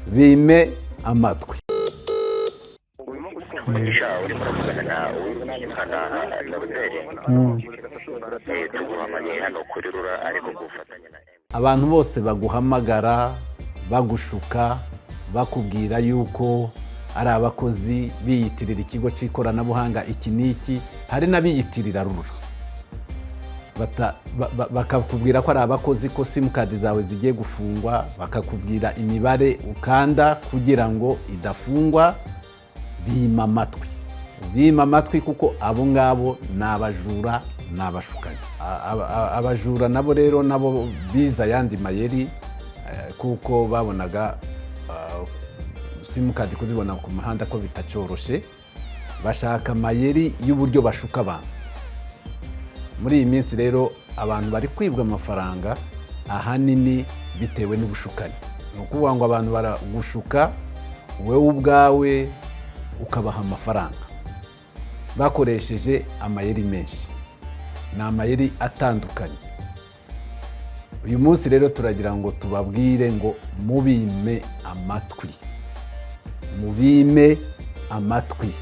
Bime amatwi. Sha, urimo uravugana na Uwimana Norbert. Tuguhamagaye hano kuri RURA, ariko ku bufatanye na Abantu bose baguhamagara bagushuka, bakubwira yuko ari abakozi biyitirira ikigo cy'ikoranabuhanga iki n'iki, hari n'abiyitirira RURA, bakakubwira ko ari abakozi, ko simukadi zawe zigiye gufungwa, bakakubwira imibare ukanda kugira ngo idafungwa, bima amatwi, bima amatwi, kuko abo ngabo ni abajura, ni abashukanyi. Abajura nabo rero nabo bize ayandi mayeri, kuko babonaga simukadi kuzibona ku muhanda ko bitacyoroshe, bashaka amayeri y'uburyo bashuka abantu. Muri iyi minsi rero abantu bari kwibwa amafaranga ahanini bitewe n'ubushukanyi. Ni ukuvuga ngo abantu baragushuka, wowe ubwawe ukabaha amafaranga bakoresheje amayeri menshi, ni amayeri atandukanye. Uyu munsi rero turagira ngo tubabwire ngo mubime amatwi. Mubime amatwi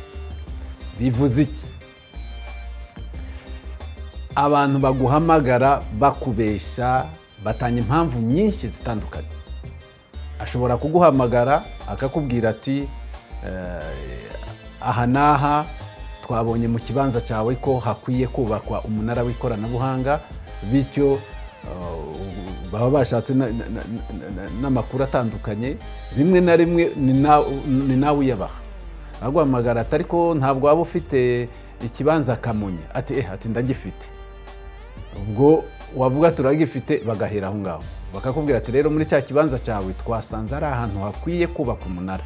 bivuze iki? Abantu baguhamagara bakubesha, batanga impamvu nyinshi zitandukanye. Ashobora kuguhamagara akakubwira ati: "Aha n'aha twabonye mu kibanza cyawe ko hakwiye kubakwa umunara w'ikoranabuhanga." Bityo baba bashatse n'amakuru atandukanye, rimwe na rimwe ni nawe uyabaha. Aguhamagara ati: "Ariko ntabwo waba ufite ikibanza Kamonyi?" Ati: "Eh," ati: "Ndagifite." Ubwo wavuga "turagifite", bagahera aho ngaho bakakubwira ati: "Rero muri cya kibanza cyawe twasanze ari ahantu hakwiye kubaka umunara,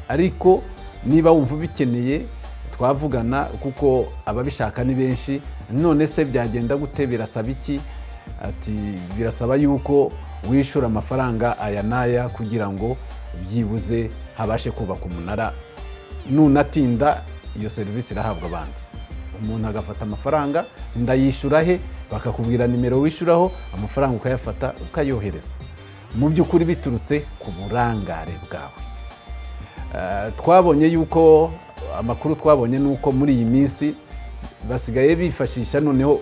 ariko niba wumva ubikeneye twavugana, kuko ababishaka ni benshi." "None se byagenda gute? Birasaba iki?" Ati: "Birasaba yuko wishyura amafaranga aya n'aya kugira ngo byibuze habashe kubaka umunara, nunatinda iyo serivisi irahabwa abantu." Umuntu agafata amafaranga: "Ndayishyura he?" Bakakubwira nimero wishyuraho amafaranga, ukayafata ukayohereza. Mu by'ukuri biturutse ku burangare bwawe. Twabonye yuko amakuru twabonye ni uko muri iyi minsi basigaye bifashisha noneho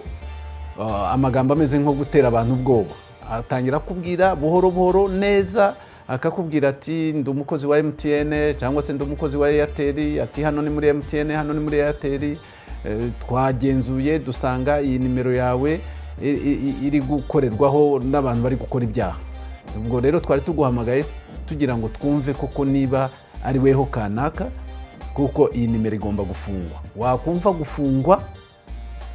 amagambo ameze nko gutera abantu ubwoba. Atangira kubwira buhoro buhoro neza, akakubwira ati: "Ndi umukozi wa MTN" cyangwa se "Ndi umukozi wa Airtel." Ati: "Hano ni muri MTN, hano ni muri Airtel, twagenzuye dusanga iyi nimero yawe iri gukorerwaho n'abantu bari gukora ibyaha. Ubwo rero twari tuguhamagaye tugira ngo twumve koko niba ari weho kanaka, kuko iyi nimero igomba gufungwa." Wakumva gufungwa,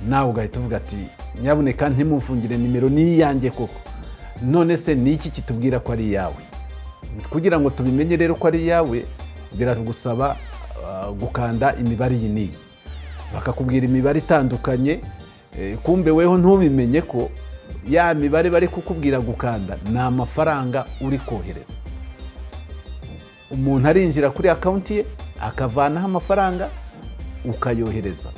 nawe ugahita uvuga ati: "Nyabuneka ntimumfungire nimero, ni iyanjye koko." "None se ni iki kitubwira ko ari iyawe?" "Kugira ngo tubimenye rero ko ari iyawe, biragusaba gukanda imibare iyi n'iyi." Bakakubwira imibare itandukanye, kumbe weho ntubimenye ko ya mibare bari kukubwira gukanda ni amafaranga uri kohereza. Umuntu arinjira kuri account ye akavanaho amafaranga, ukayohereza.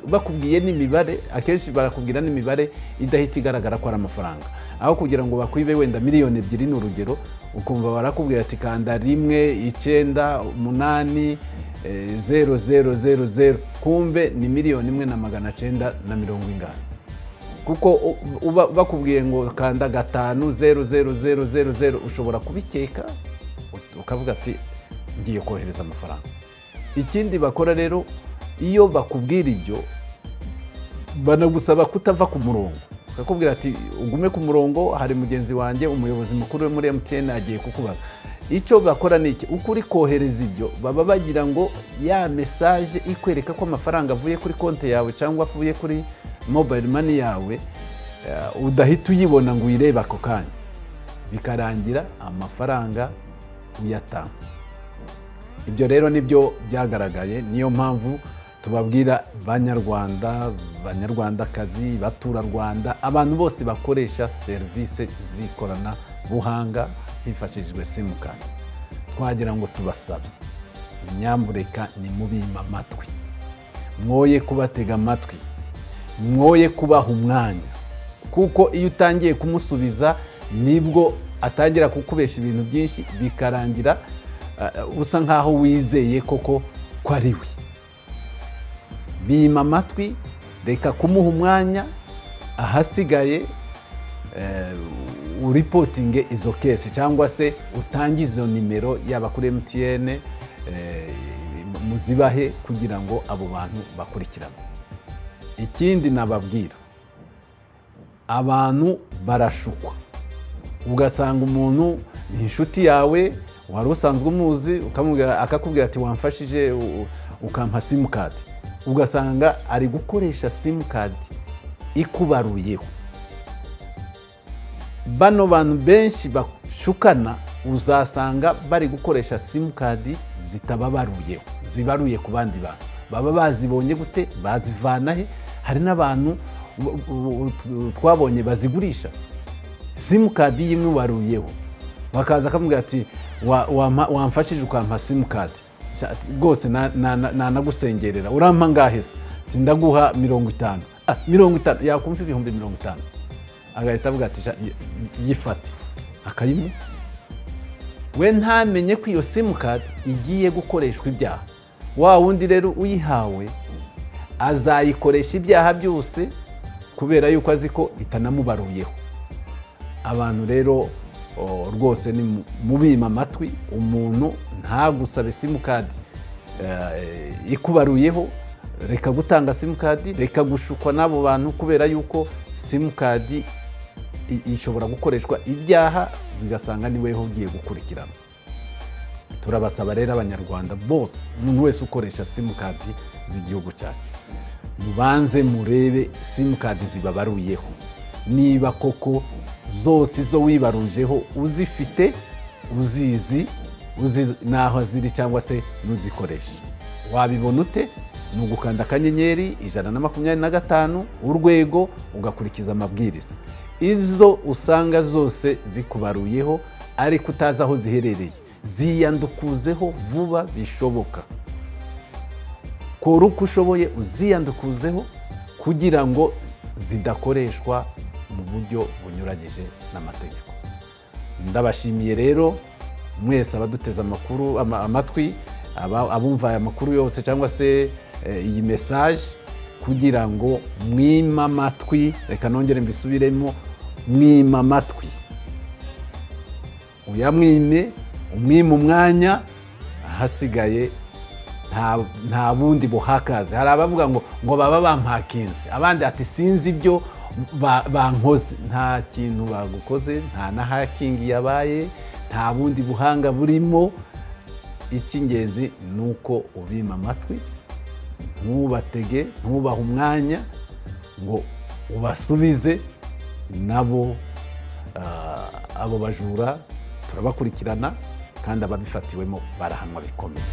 Bakubwiye n'imibare, akenshi barakubwira n'imibare idahita igaragara ko ari amafaranga. Aho kugira ngo bakwibe wenda miliyoni 2, ni urugero, ukumva barakubwira ati: "Kanda 198 0000", kumbe ni miliyoni 1 na 900 na mirongo ingana. Kuko uba bakubwiye ngo kanda 5 0 0 0 0 0, ushobora kubikeka ukavuga ati: "Ngiye kohereza amafaranga." Ikindi bakora rero, iyo bakubwira ibyo, banagusaba kutava ku murongo. Bakakubwira ati: "Ugume ku murongo, hari mugenzi wanjye umuyobozi mukuru we muri MTN agiye kukubaza." Icyo bakora ni iki? Uko uri kohereza ibyo, baba bagira ngo ya message ikwereka ko amafaranga avuye kuri konti yawe cyangwa avuye kuri mobile money yawe, udahita uyibona ngo uyirebe ako kanya, bikarangira amafaranga uyatanze. Ibyo rero nibyo byagaragaye. Niyo mpamvu tubabwira, Banyarwanda, Banyarwandakazi, Baturarwanda, abantu bose bakoresha serivisi z'ikoranabuhanga hifashishijwe simukadi, twagira ngo tubasabe: nyamureka nimubime amatwi, mwoye kubatega amatwi, mwoye kubaha umwanya, kuko iyo utangiye kumusubiza nibwo atangira kukubesha ibintu byinshi, bikarangira usa nkaho wizeye koko ko ari we. Bima amatwi, reka kumuha umwanya. Ahasigaye ureportinge izo case cyangwa se utange izo nimero, yaba kuri MTN, muzibahe kugira ngo abo bantu bakurikirane. Ikindi nababwira, abantu barashukwa, ugasanga umuntu ni inshuti yawe, wari usanzwe umuzi, akakubwira ati: "Wamfashije ukampa simukadi?" Ugasanga ari gukoresha simukadi ikubaruyeho. Bano bantu benshi bashukana, uzasanga bari gukoresha simukadi zitababaruyeho, zibaruye ku bandi bantu. Baba bazibonye gute? Bazivana he? Hari n'abantu twabonye bazigurisha simukadi y'imwe, bakaza akamubwira ati: "Wamfashije ukampa simukadi rwose, nanagusengerera, urampa ngahe se?" "Ndaguha 50." Ah, 50! Yakumva 50,000 agahita avuga ati: "Yifate." Akayimuha, we ntamenye ko iyo simukadi igiye gukoreshwa ibyaha. Wa wundi rero uyihawe azayikoresha ibyaha byose, kubera yuko azi ko itanamubaruyeho. Abantu rero rwose ni mubima amatwi. Umuntu ntagusabe simukadi ikubaruyeho. Reka gutanga simukadi, reka gushukwa n'abo bantu, kubera yuko simukadi ishobora gukoreshwa ibyaha, bigasanga ni weho ugiye gukurikirana. Turabasaba rero Abanyarwanda bose, umuntu wese ukoresha simukadi z'igihugu cyacu, mubanze murebe simukadi zibabaruyeho, niba koko zose izo wibarujeho uzifite, uzizi, uzi n'aho ziri cyangwa se n'uzikoresha. Wabibona ute? Ni ugukanda *125#, ugakurikiza amabwiriza. Izo usanga zose zikubaruyeho ariko utazi aho ziherereye, ziyandukuzeho vuba bishoboka. Kora uko ushoboye uziyandukuzeho kugira ngo zidakoreshwa mu buryo bunyuranyije n'amategeko. Ndabashimiye rero mwese abaduteze amakuru amatwi, abumva aya makuru yose cyangwa se iyi message, kugira ngo mwime amatwi. Reka nongere mbisubiremo: mwime amatwi, uyamwime, umwime umwanya. Ahasigaye nta bundi buhakazi. Hari abavuga ngo baba bampakinze, abandi ati: "Sinzi ibyo bankoze." Nta kintu bagukoze, nta na hacking yabaye, nta bundi buhanga burimo. Icy'ingenzi ni uko ubima amatwi, ntubatege, ntubahe umwanya ngo ubasubize. Nabo abo bajura turabakurikirana, kandi ababifatiwemo barahanwa bikomeye.